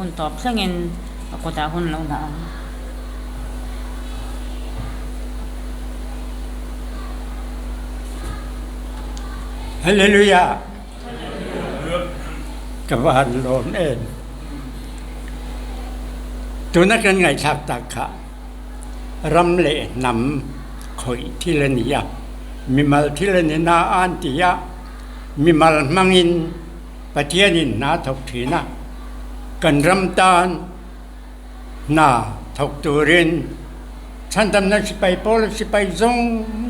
hun tawp thlengin a kutah hun lo dah ang. Hallelujah! Ka va han lawm em! Tuna kan ngaihthlak tak kha ram leh hnam khawih thil a ni a, mimal thil a ni na a an ti a, mimal hmangin Pathianin hna thawk thin a, kan ram tan hna thawk turin chhandamna sipai pawl sipai zawng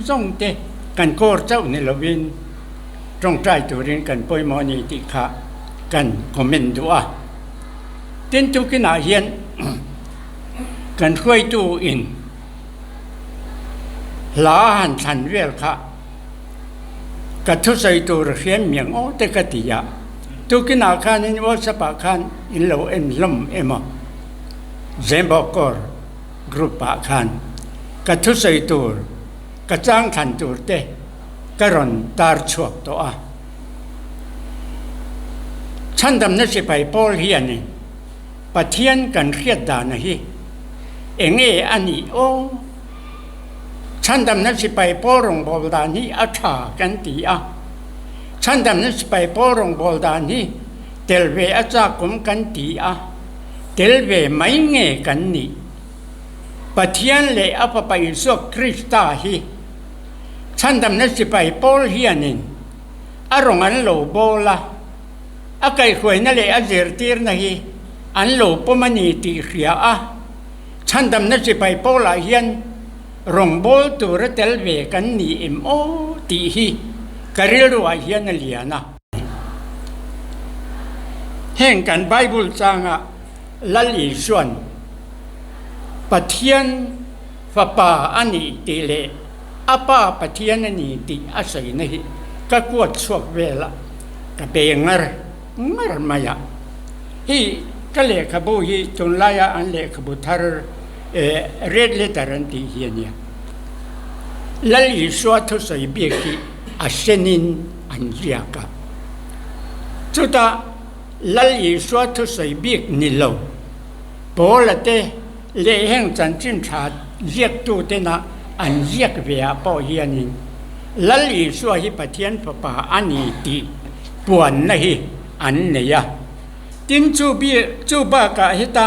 zawng te kan kawr chauh ni lovin tawngtai turin kan pawimawh a ni tih kha kan comment duh a. Tin tukinah hian kan hruaitu in hla a han thlan vel kha Ka thusawi tur a hriat miang aw te ka ti a, tukinah khanin WhatsApp ah khan in lo en hlawm emaw Zembawkawr group ah khan ka thusawi tur ka chang thlan tur te ka rawn tar chhuak tawh a. Chhandamna sipai pawl hianin Pathian kan hriat dana hi enge a nih aw? Chhandamna sipai pawl rawngbâwl dan hi a ṭha kan ti a, chhandamna sipai pawl rawngbâwl dan hi tel ve a châkawm kan ti a, tel ve mai nge kan nih? Pathian leh a Fapa Isua Krista hi chhandamna sipai pawl hianin a rawng an lo bâwl a, a kaihhruaina leh a zirtîrna hi an lo pawm a ni tih hria a, Chhandamna sipai pawlah hian rawngbâwl tura tel ve kan ni em aw tih hi ka rilruah hian a lian a. Heng kan Bible changa Lal Isua'n Pathian Fapa a nih tih leh a Pa Pathian a ni tih a sawina hi ka kuat chhuak vel a, ka be ngar ngar mai a. Hei ka lehkhabu hi tunlaia an lehkhabu thar red letter an tih hi a nia. Lal Isua thusawi bik hi a senin an ziak a. Chutah Lal Isua thusawi bik ni lo, Paula te leh heng chanchin tha ziaktu tena an ziak ve ah pawh hianin Lal Isua hi Pathian Fapa a ni tih puanna hi an nei a. Tin chu bi chu bakah heta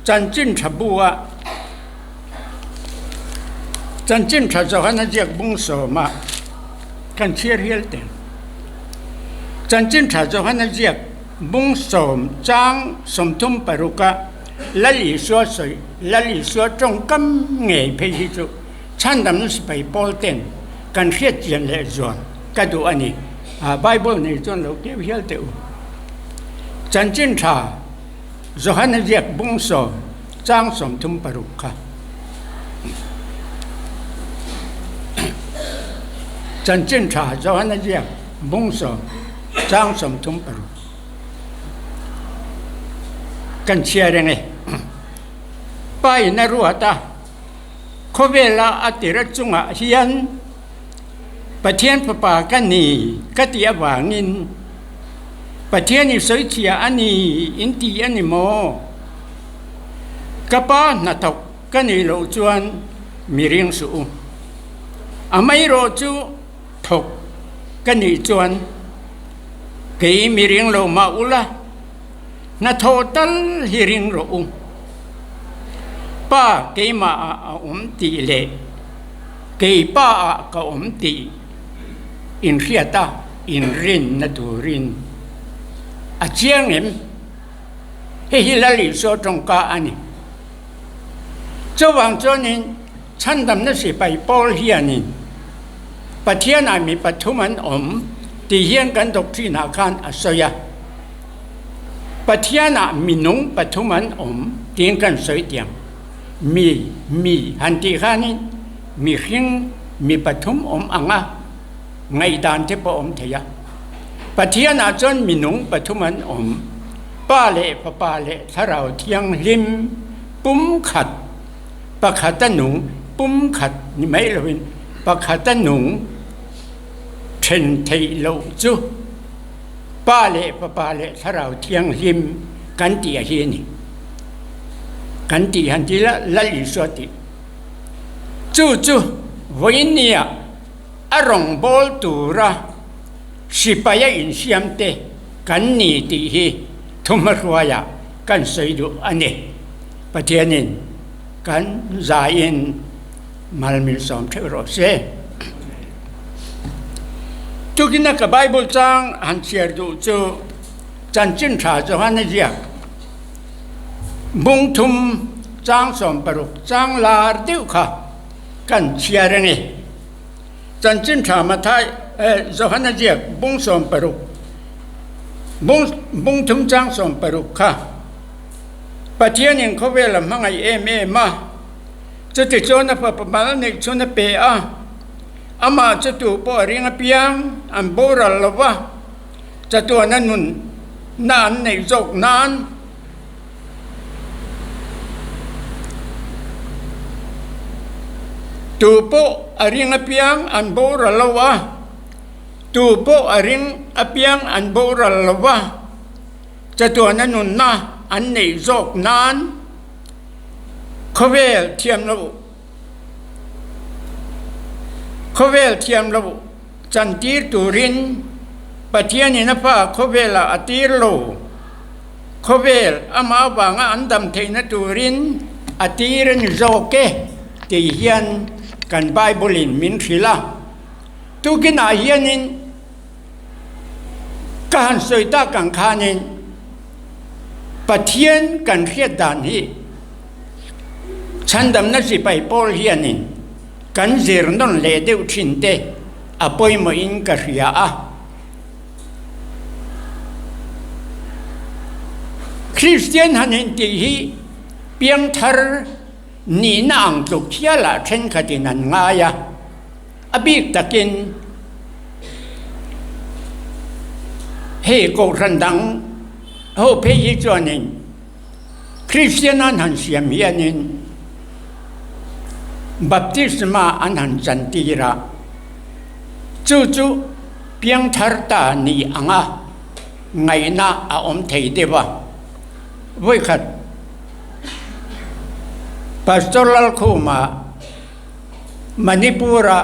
chanchin tha bu a chanchin tha Johana ziak bung sawma kan chhiar hial teh. Chanchin tha Johana ziak bung sawm chang 36 a Lal Isua sawi Lal Isua tawngkam ngei phei hi chu chhandamna sipai pawl ten kan hriat chian leh zual ka duh a ni. Bible nei chuan lo keu hial teh u. Chanchin tha Johana ziak bung sawm chang 36 kha. Chanchin tha Johana ziak bung sawm chang 36 kan chhiar eng e. Pa in a ruat a. Khawvela a tira chungah hian Pathian Fapa ka ni ka tih avangin Pathian i sawichhia a ni in ti a ni maw? Ka pa hnathawk ka nih loh chuan mi ring suh u. Amaherawh chu thawk ka nih chuan kei mi ring lo mah ula, Hnathawh tal hi ring rawh u. Pa keimah ah a awm tih leh kei pa ah ka awm tih inhriat a inrinna turin a chiang em? Hei hi Lal Isua tawngka a ni. Chuvang chuanin chhandamna sipai pawl hianin Pathianah mi pathum an awm tih hian kan doctrine ah khan a sawi a. Pathianah minung pathum an awm tiin kan sawi tiang. Mi, mi han tih khanin mihring mi pathum awm anga ngaihdan te pawh awm thei a. Pathianah chuan minung pathum an awm, Pa leh Fapa leh Thlarau Thianghlim pumkhat, pakhata nung pumkhat ni mai loin pakhata nung then theih loh chu Pa leh Fapa leh Thlarau Thianghlim kan tih a hi a ni. Kan tih han ti la, Lal Isua tih. Chu chu vawinia a rawngbâwl tura sipaia insiamte kan ni tih hi thuhmahruaiah kan sawi duh a ni. Pathianin kan zaiin malmilsawm theuh rawh se. Tukina ka Bible chang han chhiar duh chu Chanchin Tha Johana ziak bung thum chang 60 chang lar deuh kha kan chhiar a ni. Chanchin Tha Mathai Johana ziak bung 60 bung bung thum chang 60 kha Pathianin khawvel a hmangaih em em a, chutichuan a fapa mal neih chhun a pe a, amah chu tu pawh a ring apiang an boral lo va, chatuana nun na an neih zawk nan. Tu pawh a ring apiang an boral lo a, tu pawh a ring apiang an boral lo va. Chatuana nunna an neih zawk nan khawvel thiam loh khawvel thiam loh chantir turin Pathianin a fa khawvelah a tir lo. Khawvel amah avanga an dam theihna turin a tir a ni zawk e tih hian kan Bible-in min hrilh a. Tukinah hianin. Ka han sawi tak ang khanin Pathian kan hriat dan hi chhandamna sipai pawl hianin kan zir nawn leh deuh thin te a pawimawhin ka hria a. Kristian han intih hi piangthar nihna ang tluk hialah thenkhatin an ngai a. A bik takin hei kohhran dang ho phei hi chuanin Kristian an han siam hianin baptisma an han chantir a, chu chu piangthar ta ni anga ngaihna a awm thei deuh a. Vawikhat Pastor Lalkhuma Manipur-a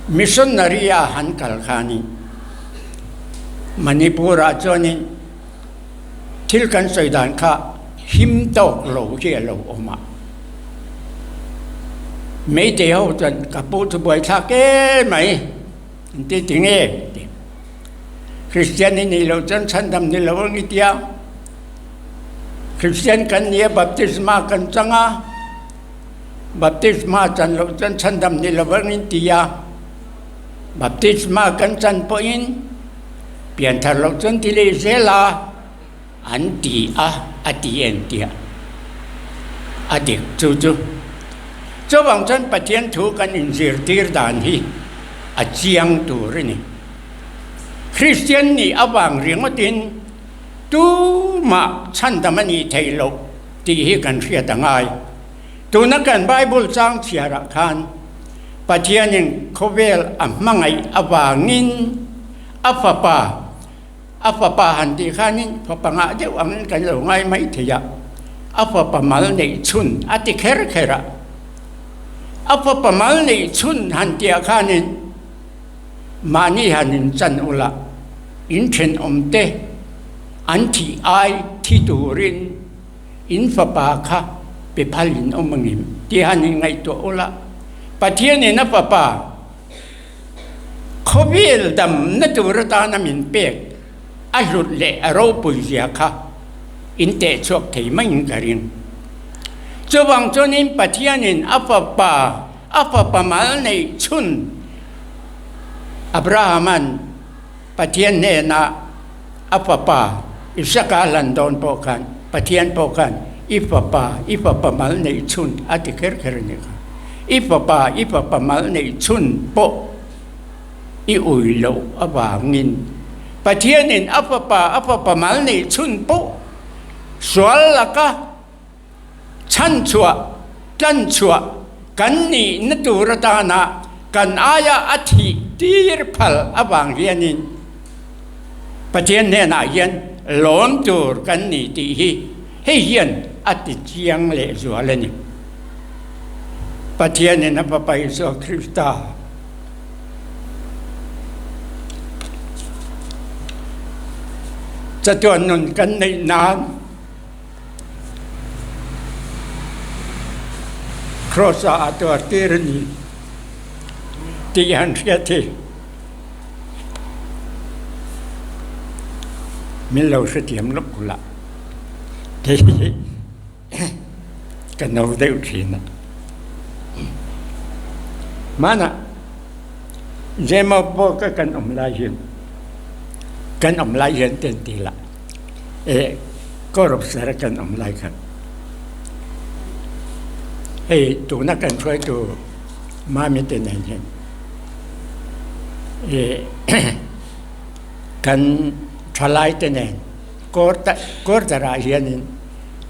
missionary-a han kal khanin Manipur-ah chuanin thil kan sawi dan kha him tawk lo hi a lo awm a. Meitei ho chuan ka pu chu buaithlak em mai an ti ti nge ti. Kristian i nih loh chuan chhandam ni lo ang i tia. Kristian kan nia baptisma kan chang a. Baptisma chan loh chuan chhandam ni lo angin ti a, baptisma kan chan pawhin pianthar loh chuan ti leh zel a an ti a, a ti en tia a dik chu chu. Chuvang chuan Pathian thu kan inzirtir dan hi a chiang tur a ni. Kristian nih avang ringawtin tumah chhandam a nih theih loh. Tih hi kan hriat a ngai. Tuna kan Bible chang chhiarah khan Pathianin khawvel a hmangaih avangin a fapa, a fapa han tih khanin fapa ngah deuh angin kan lo ngai mai thei a, a fapa mal neih chhun a ti kher kher a. A fapa mal neih chhun han tihah khanin mahni han inchan ula, in thenawmte an thih ai thi turin in fapa kha pe phal in awm angem tih han in ngaihtuah ula, Pathianin a fapa khawvel damna tur atana min pek a hlut leh a ropui zia kha in teh chhuak thei maiin ka ring. Chuvang chuanin Pathianin a fapa a fapa mal neih chhun Abrahama'n Pathian hnenah a fapa Isaka a hlan dawn pawh khan Pathian pawh khan i fapa, i fapa mal neih chhun a ti kher kher a ni kha. I fapa, i fapa mal neih chhun pawh i ui loh avangin Pathianin a fapa, a fapa mal neih chhun pawh sual laka Chhanchhuah, tlanchhuah kan nihna tur atana kan aia a thih tir phal avang hianin Pathian hnenah hian lawm tur kan ni tih hi hei hian a ti chiang lehzual a ni. Pathianin a Fapa Isua Krista chatuan nun kan neih nan Kraws-ah a tuartir a ni tih han hriat hi min lo hrethiam lawk kul a, kei hi ka no deuh thin a. Hmanah Zemaw pawh ka kan awm lai hian kan awm lai hian te an ti la. Eh Corps a kan awm lai khan hei tuna kan hruaitu Mami te nen hian eh kan thalai te nen quarter ah hianin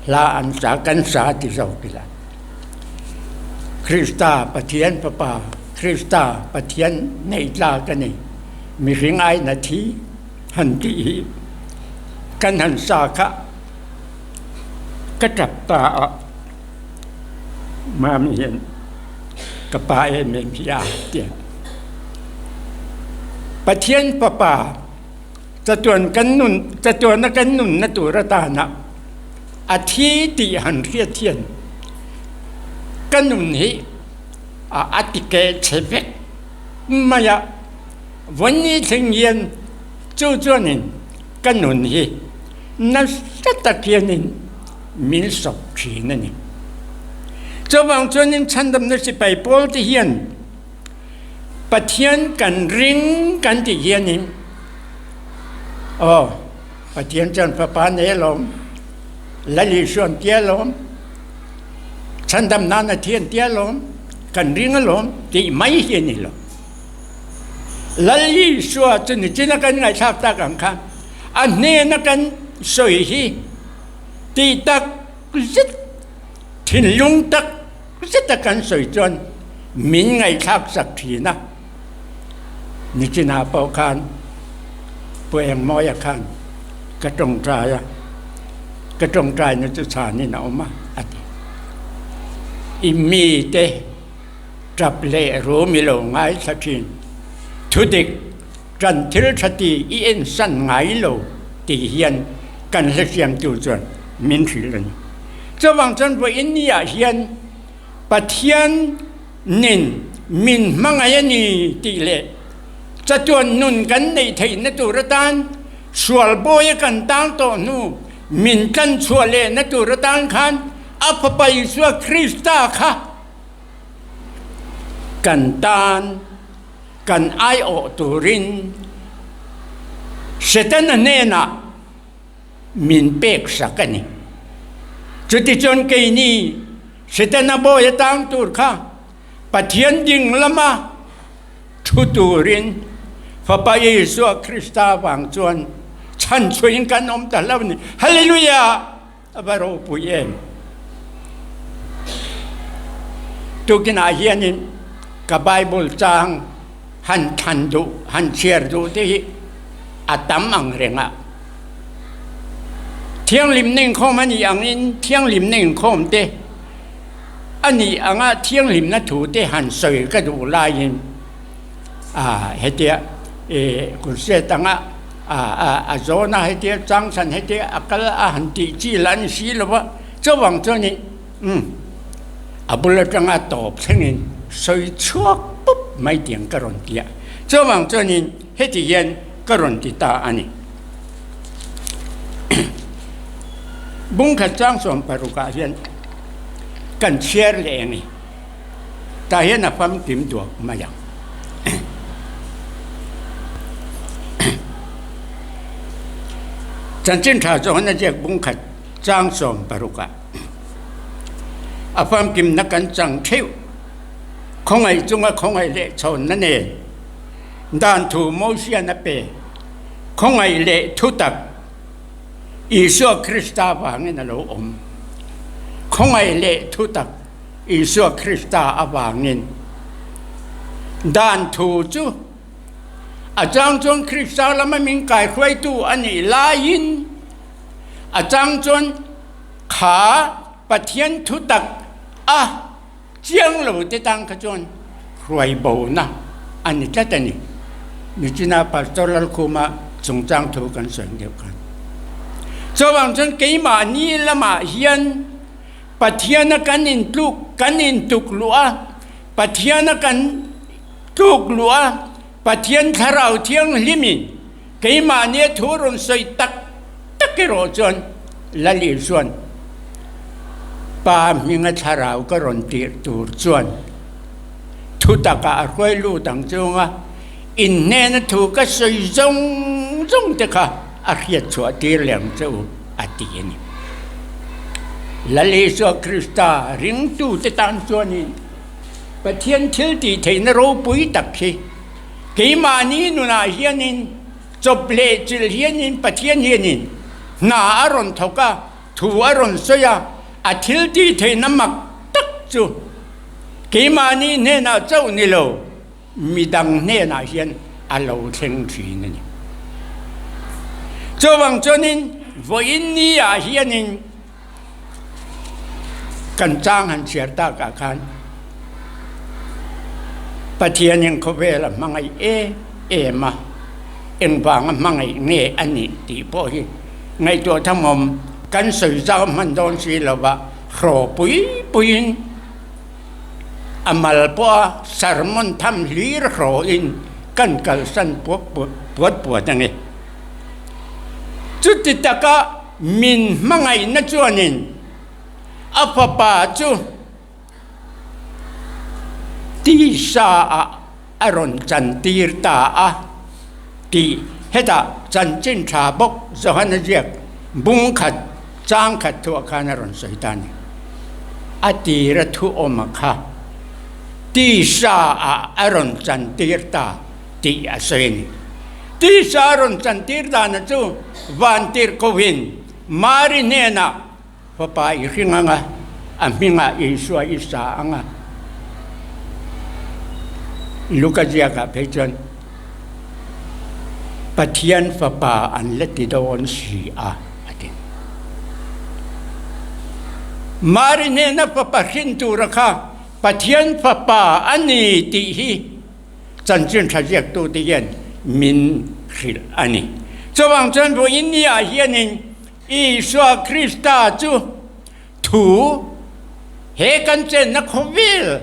hla an sa kan sa ti zawk ila Krista Pathian fapa Krista Pathian neih tlak a ni mihring aina thi han tih hi kan han sa kha ka tap ta a, Mami hian ka pa em em hi a ti a. Pathian Fapa chatuan kan nun chatuana kan nunna tur atana a thi tih han hriat hian ka nun hi a ti keh chhe vek mai a. Vawnni thleng hian chu chuanin ka nun hi nasa tak hianin min sawp thin a ni. Chuvang chuanin chhandamna sipai pawl te hian Pathian kan ring kan tih hianin aw Pathian chuan fapa nei alawm, Lal Isuan tia alawm, chhandam nana thian tia alawm, kan ring alawm tih mai hi a ni lo. Lal Isua chu nichina kan ngaihthlak tak ang kha a hnena kan sawi hi tih tak zet, thinlung tak zeta kan sawi chuan min ngaihthlak sak thin a. Nichina pawh khan Pu Engmawia khan ka tawngtai a, ka tawngtaina chu chhanin a awm a, a ti. I mite. Tap leh rum i lo ngaithla thin. Thudik, ṭan thil ṭha ti i ensan ngai lo tih hian kan hlasiamtu chuan min hrilh a ni. Chuvang chuan vawiin niah hian Pathian nin min hmangaih a ni tih leh chatuan nun kan neih theihna tur atan sual bawia kan tang tawh hnu min tlanchhuah lehna tur atan khan a Fapa Isua Krista kha Kan tan kan aiawh turin Setana hnenah min pek sak a ni. Chutichuan keini Setana bawi atang tur kha Pathian ding lama thu turin Fapa Isua Krista vang chuan chhanchhuiin kan awm ta hlauh a ni. Hallelujah! A va ropui em? Tukinah hianin ka Bible chang han thlan duh, han chhiar duh te hi a tam ang reng a. Thianghlimna inkhawm a nih angin thianghlimna inkhawm te a nih anga thianghlimna thu te han sawi ka duh laiin a hetia ih crusade anga a zawn a hetia chang chhan hetia a kal a han tih chi lah a ni si lo va chuvang chuanin umm a bul atanga tawp thlengin sawi chhuak pup mai tiang ka rawn ti a chuvang chuanin heti hian ka rawn ti ta a ni bungkhat chang 16 ah hian kan chhiar leh ang i. Tah hian a famkim duak mai ang. Chanchin tha zawng a ziak bung khat chang 16 ah a famkimna kan chang theuh. Khawngaih chunga khawngaih leh chhawnna nen dan thu Mosian a pe. Khawngaih leh thutak Isua Krista vangin a lo awm. Khawngaih leh thutak Isua Krista avangin dan thu chu a chang chuan Krista lama min kaihruaitu a nih laiin. A chang chuan kha Pathian thutak a chiang lo te tang kha chuan hruai bona a ni tlat a ni. Nichina Pastor Lalkhuma chungchang thu kan sawi deuh khan. Chuvang chuan keimahni lamah hian Pathiana kan intluk kan intuk luh a, Pathiana kan tluk luh a, Pathian Thlarau Thianghlimin keimahnia thu rawn sawi tak tak erawh chuan Lal Isuan Pa hminga Thlarau ka rawn tirh tur chuan thu takah a hruai lut ang chunga inhnena thu ka sawi zawng zawng te kha a hriat chhuah tir leh ang che u a ti a ni. Lal Isua Krista ringtute tan chuanin Pathian thil tih theihna ropui tak hi keimahni nunah hianin chawp leh chilh hianin Pathian hianin hna a rawn thawk a, thu a rawn sawi a, a thil tih theihna mak tak chu keimahni hnenah chauh ni lo midang hnenah hian a lo thleng thin a ni. Chuvang chuanin vawiin ni-ah hianin Kan chang han chhiar takah khan Pathianin khawvel a hmangaih em em a, engvanga hmangaih nge a nih tih pawh hi ngaihtuah thamawm kan sawi zau hman dawn si lova hraw pui puiin a mal pawha sermon tham hlir hrawin kan kalsan puat puat a ni. Chuti taka Min hmangaihna chuanin a fapa chu tisa ah a rawn chantir ta a tih hetah chanchin tha bawk Johana ziak bung khat chang khat thuah khan a rawn sawi ta a ni. A tira thu awm a kha tisa ah a rawn chantir ta tih a sawi a ni. Tisa a rawn chantir dana chu Vantirhkohin Mari hnenah Fapa i hring anga, a hmingah Isua i sa anga. Luka ziakah phei chuan Pathian Fapa an la ti dawn si a, a ti. Mari hnena Fapa hrin tura kha Pathian Fapa a ni tih hi Chanchin tha ziaktute hian min hrilh a ni. Chuvang chuan vawiin niah hianin Isua Krista chu thu he kan chenna khawvel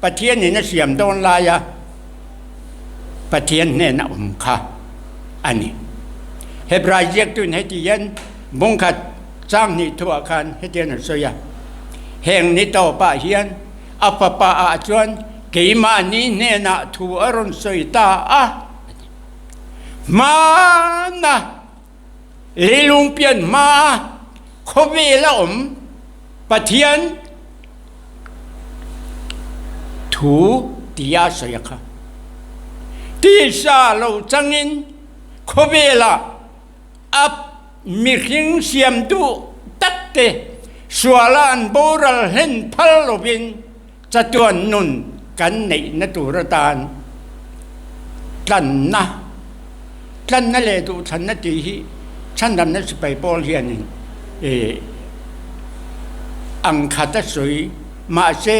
Pathianin a siam dawn laia Pathian hnena awm kha a ni. Hebrai ziaktuin heti hian bungkhat chang hnih thuah khan hetian a sawi a, Heng ni tawpah hian A fapa ah chuan keimahni hnenah thu a rawn sawi ta a, a ti. Hmana leilung pian hmaa khawvel a awm Pathian thu tia sawi a kha. Tisa lo changin khawvelah A mihring siam duh tak te suala an boral hlen phal lovin chatuan nun kan neihna tur atan tlanna, tlanna leh duhthlanna tih hi chhandamna sipai pawl hianin ang khat a sawi mahse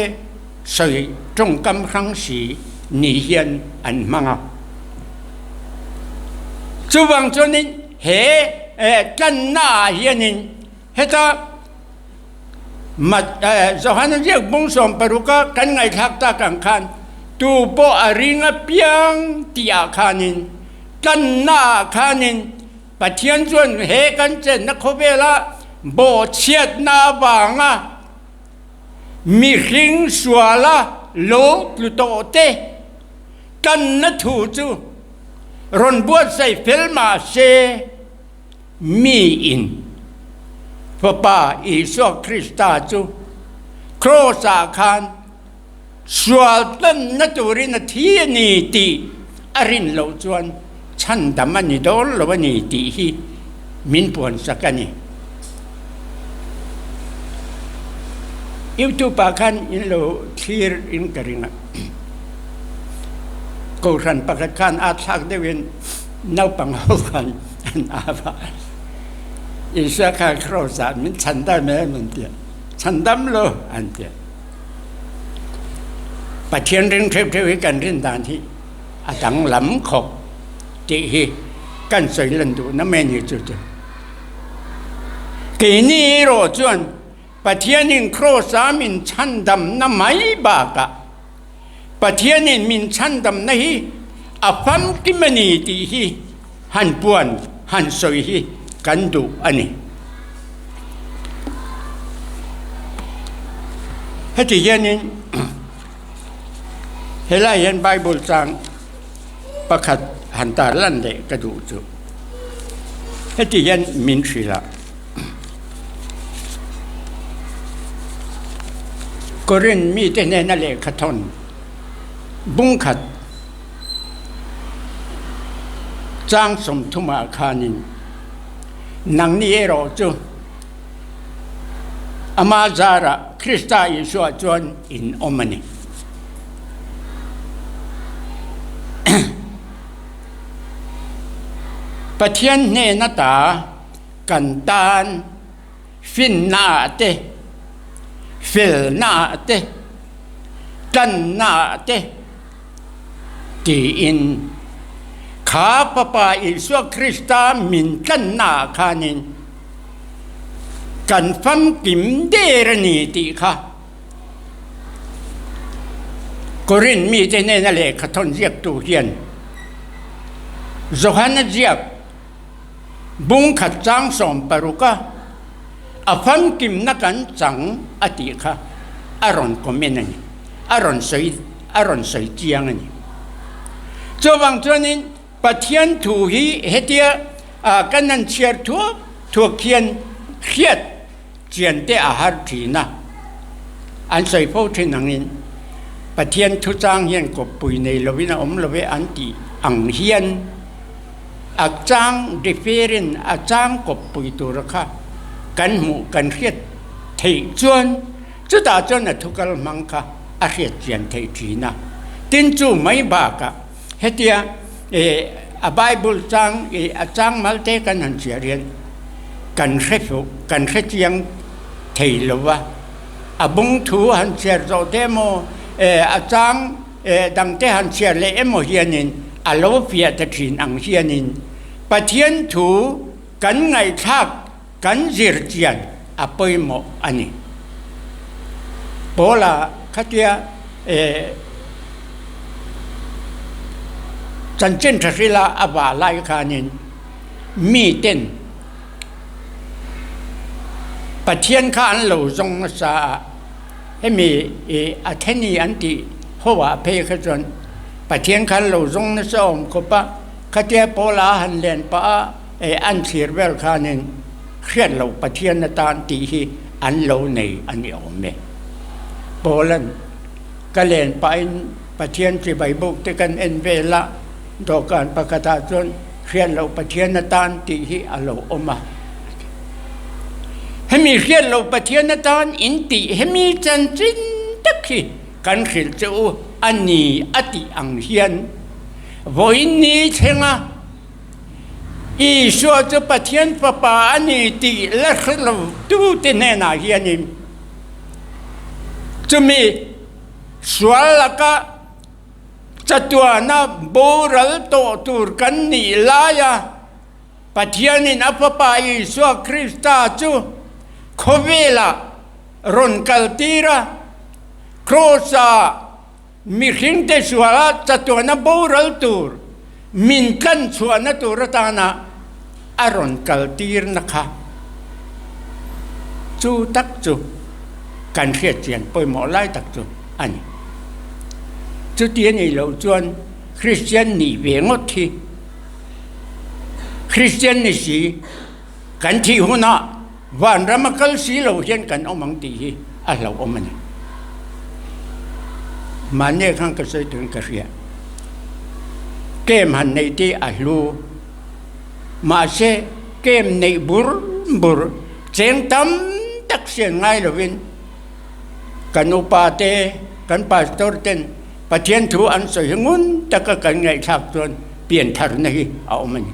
sawi tawngkam hrang si ni hian an hmang a. Chuvang chuanin he tlanna ah hianin heta Johana ziak bung 16 a kan ngaihthlak tak ang khan tu pawh a ring apiang tih ah khanin tlanna ah khanin Pathian chuan he kan chenna khawvela bawhchhiatna avanga Mihring suala lo tlu tawh te tanna thu chu rawn buatsaih fel mah se, miin Fapa Isua Krista chu Kraws-ah khan sual tlanna turin a thi a ni tih a rin loh chuan chhandam a ni dawn lo a ni tih hi min puansak a ni. YouTube ah khan in lo thlir in ka ring a, Kohhran pakhat khan aa thlak deuhin naupang ho khan an aa va. Isua kha kraws ah min chhandam em an ti a, chhandam lo an ti a. Pathian ring theuh theuh hi kan rin dan hi a danglam khawp tih hi kan sawi lan duhna mai a ni chu chu. Keini erawh chuan Pathianin kraws-a min chhandamna mai bakah Pathianin min chhandamna hi a famkim a ni tih hi han puan han sawi hi kan duh a ni. Heti hianin helai hian Bible chang pakhat han tar lan leh ka duh chu. Heti hian min hrilh a. Korin mite hnena lehkha thawn bungkhat chang sawmthumah khanin nangni erawh chu ama zarah Krista Isua chuan in awm a ni. Pathian hnena ta kan tan finna ah te, felna ah te, tanna ah te tiin kha Fapa Isua Krista min tlanna ah khanin kan famkim der a ni tih kha Korin mite hnena lehkha thawn ziaktu hian Johana ziak Bungkhat chang 60 a, a famkimna kan chang a tih kha a rawn comment a ni, a rawn sawi a rawn sawi chiang a ni. Chuvang chuanin Pathian thu hi hetia kan han chhiar thuak thuak hian hriat chian te a har thin a, an sawi fo thin angin Pathian thu chang hian kawppui nei lovin a awm lo e an tih ang hian a chang referin a chang kawppui tura kha kan hmuh kan hriat theih chuan chutah chuan a thu kal hmang kha a hriat chian theih thin a. Tin chu mai bakah hetia a Bible chang a chang mal te kan han chhiar hian kan hre fuh kan hre chiang thei lo va, a bung thu han chhiar zawh te emaw a chang dang te han chhiar leh emaw hianin a lo fiah ta thin ang hianin Pathian thu kan ngaihthlak kan zir chian a pawimawh a ni. Paula khatia chanchin tha hrila a vah lai khanin miten Pathian kha an lo zawng nasa a, hemi Atheni an tih hoah phei kha chuan Pathian kha an lo zawng nasa awm khawp a, khatia Paula a han len pah a, an thlir vel khanin hriat loh Pathian atan tih hi an lo nei a ni awm e. Paula'n ka len pahin Pathian chibai buk te kan en vel a, dawhkan pakhatah chuan hriat loh Pathian atan tih hi a lo awm a. Hemi hriat loh Pathian atan in tih hemi chanchin tak hi kan hrilh che u a ni a tih ang hian vawiin ni thleng a, Isua chu Pathian Fapa a ni tih la hre lo tute hnenah hianin chumi sual laka chatuana boral tawh tur kan nih laia Pathianin a Fapa Isua Krista chu khawvelah rawn kaltir a, Kraws-ah Mihringte suala chatuana boral tur min tlan chhuahna tur atana a rawn kaltirna kha chu tak chu kan hriat chian pawimawh lai tak chu a ni. Chuti a nih loh chuan Kristian nih ve ngawt hi Kristian ni si kan thih hunah Vanram a kal si lo hian kan awm ang tih hi a hlauhawm a ni. Mahni khan ka sawi turin ka hria. Kem han neih te a hlu. Mahse, kem neih bur bur cheng tam tak sian ngai lovin kan upa te, kan pastor ten Pathian thu an sawi hi ngun taka kan ngaihthlak chuan piantharna hi a awm a ni.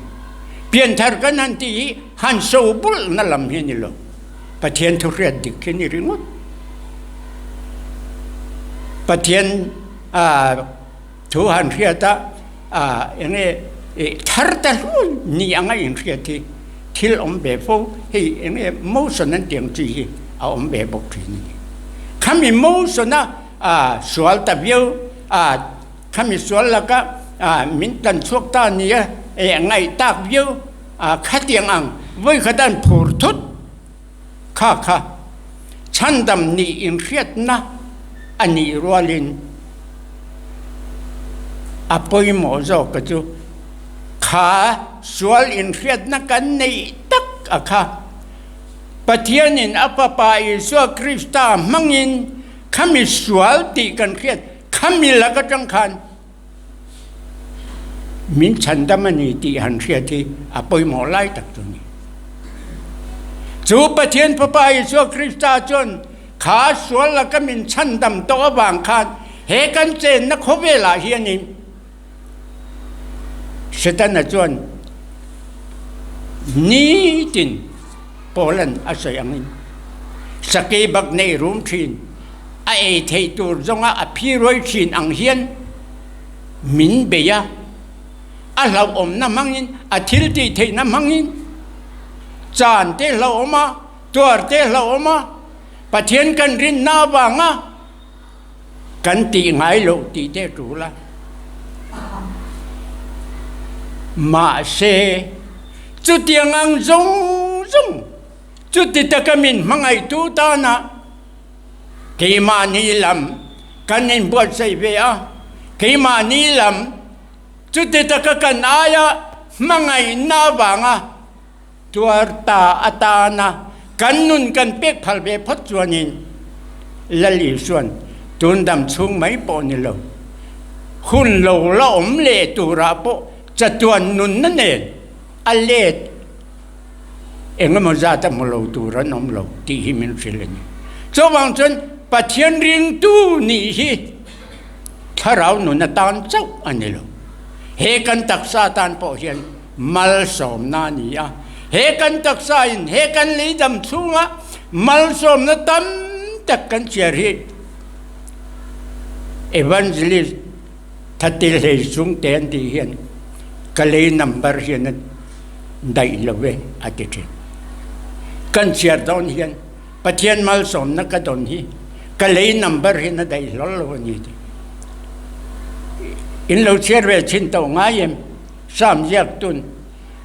Pianthar kan han tih hi han so bulhna lam hi a ni lo. Pathian thu hriat dik hi a ni ringawt. Pathian thu han hriat a, eng nge thar ta hlui ni anga inhriat hi thil awm ve fo. Hei eng nge motion an tih ang chi hi a awm ve bawk thin a ni. Khami motion a sual ta viau a. Khami sual laka min tan chhuak ta nia eh ngaih tak viau a khatiang ang vawikhat an phur thut kha kha chhandam nih inhriatna a nih rualin a pawimawh zawk chu kha sual inhriatna kan neih tak a kha Pathianin a Fapa Isua Krista hmangin khami sual tih kan hriat Khami lak atang khan min chhandam a ni tih han hriat hi a pawimawh lai tak chu a ni. Chu Pathian Fapa Isua Krista chuan kha sual laka min chhandam tawh avang khan he kan chenna khawvelah hianin Setana chuan nitin Paula'n a sawi angin sakei bak nei rum thin a ei theih tur zawnga a phi ruai thin ang hian min bei a, a hlauhawmna hmangin, a thil tih theihna hmangin chan te hlauhawm a, tuar te hlauhawm a, Pathian kan rinna avanga Kan tih ngai loh tih te tul a. Mahse, chutiang ang zawng zawng chuti taka min hmangaihtu tana keimahni lam kan inbuatsaih ve a, keimahni lam chuti taka kan aia hmangaihna avanga Tuar ta atana kan nun kan pek phal ve phawt chuanin Lal Isuan tun dam chhung mai pawh ni lo, hun lo la awm leh turah pawh chatuan nunna nen a let engemaw zat a hmu lo tur an awm lo tih hi min hrilh a ni. Chuvang chuan Pathian ringtu nih hi thlarau nun atan chauh a ni lo. He kan taksa atan pawh hian Malsawmna a ni a, he kan taksa in he kan lei dam chhunga malsawmna tam tak kan chhiar hi Evangelist Thatil hlei chung te an tih hian ka lei number hian a daih lo e a ti thin. Kan chhiar dawn hian Pathian malsawmna ka dawn hi ka lei number hian a daih hlawl lo a ni tih in lo chhiar ve thin tawh ngai em? Sam ziak tun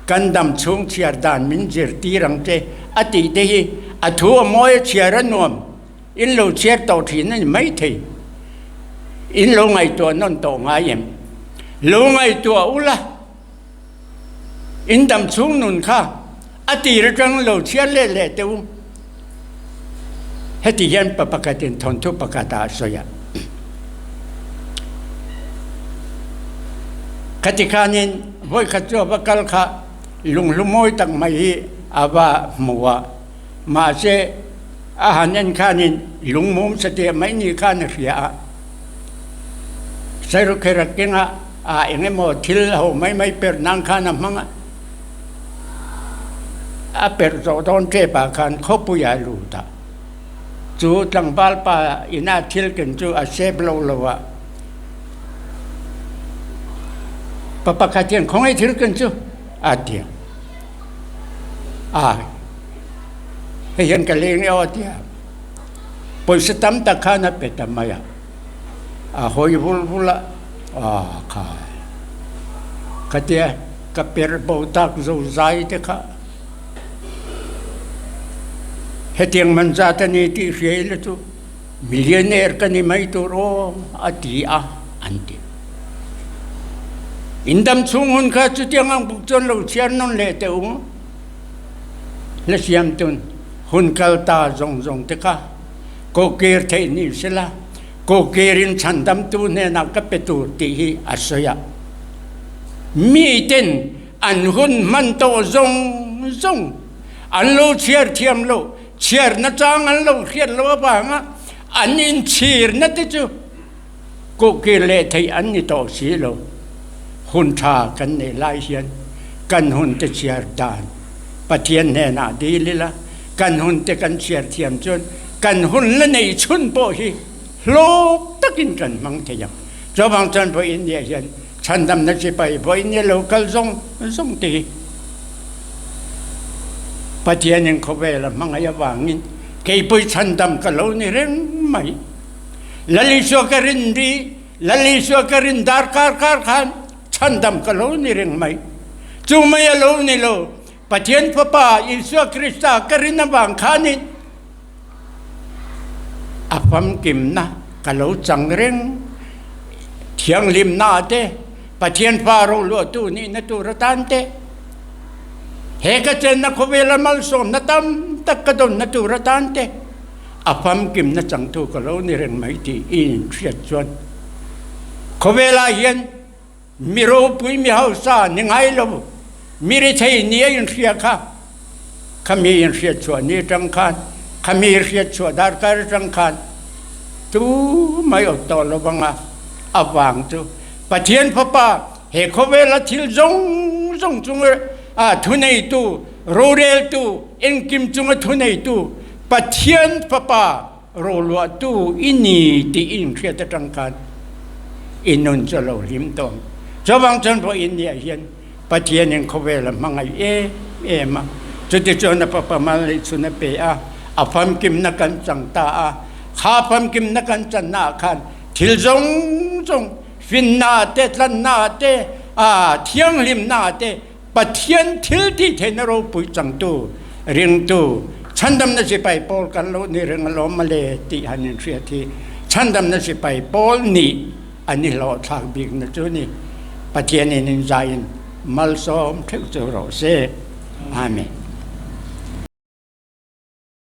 kan dam chhung chhiar dan min zirtir ang che a tih te hi a thu a mawi a chhiar a nuam in lo chhiar tawh thin a ni maithei. In lo ngaihtuah nawn tawh ngai em? Lo ngaihtuah ula in dam chhung nun kha a tir atang lo chhiar leh leh teh u. Heti hian pa pakhatin thawnthu pakhat ah a sawi a. Khati khanin vawikhat chu a va kal kha lunghlu mawi tak mai hi a va hmu a, mahse a han en khanin lungmum sateh mai ni khan a hria a. Sairukher a keng a, ah eng emaw thil ho mai mai per nan khan a hmang a. A perh zawh dawn tep ah khan khawpui ah lut a, chu tlangval pa ina thil ken chu a sep lo lo a, pa pakhat hian khawngaih thil ken chu a ti a, a hei hian ka leng e aw a ti a, pawisa tam tak khan a pe ta mai a. A hawi vul vul a, Aw khai, khatia ka per bo tak zo zai te kha hetiang man zat a ni tih hria ila chu millionaire ka ni mai tur aw a ti a an ti. In dam chhung hun kha chutiang ang buk chuan lo chhiar nawn leh teh u, hla siam tun hun kal ta zawng zawng te kha. Kokir theih ni sela, kokirin chhandamtu hnenah ka pe tur tih hi a sawi a. Miten an hun hman tawh zawng zawng an lo chhiar thiam lo, chhiar nachang an lo hriat loh avanga an inchhirna te chu kokir leh theih an ni tawh si lo. Hun tha kan neih lai hian Kan hun te chhiar dan Pathian hnenah dil ila, kan hun te kan chhiar thiam chuan kan hun la nei chhun pawh hi hlawk takin kan hmang thei ang. Chuvang chuan vawiin nia hian chhandamna sipai vawiin nia lo kal zawng zawng te hi Pathianin khawvel a hmangaih avangin keipui chhandam ka lo ni reng mai. Lal Isua ka rin ri, Lal Isua ka rin dar kar kar khan chhandam ka lo ni reng mai. Chu mai a lo ni lo, Pathian Fapa Isua Krista ka rin avang khanin a famkimna ka lo chang reng. Thianghlimna te, Pathian Fa roluahtu nihna tur atan te, he ka chenna khawvela malsawmna tam tak ka dawnna tur atan te, a famkimna changtu ka lo ni reng mai tih i inhriat chuan khawvelah hian mi ropui mi hausa ni ngai lo mi rethei ni a inhria kha khami inhriat chhuah ni atang khan khami hriat chhuah darkar atang khan tu mai awt tawh lo vanga a vang chu Pathian fapa he khawvela thil zawng zawng chunga a thuneitu roreltu engkim chunga thuneitu Pathian Fapa roluahtu i ni tih i inhriat atang khan i nun chu a lo hlim tawh ang. Chuvang chuan vawiin niah hian Pathianin khawvel a hmangaih em em a, chutichuan a Fapa mal neih chhun a pe a, a famkimna kan chang ta a, kha famkimna kan channaah khan thil zawng zawng finna te, tlanna te, thianghlimna te, Pathian thil tih theihna ropui changtu, ringtu, chhandamna sipai pawl kan lo ni reng alawm mawle tih han inhriat hi chhandamna sipai pawl nih an i hlawhthlak bikna chu ni. Pathianin inzaiin malsawm theuh chu rawh se. Amen.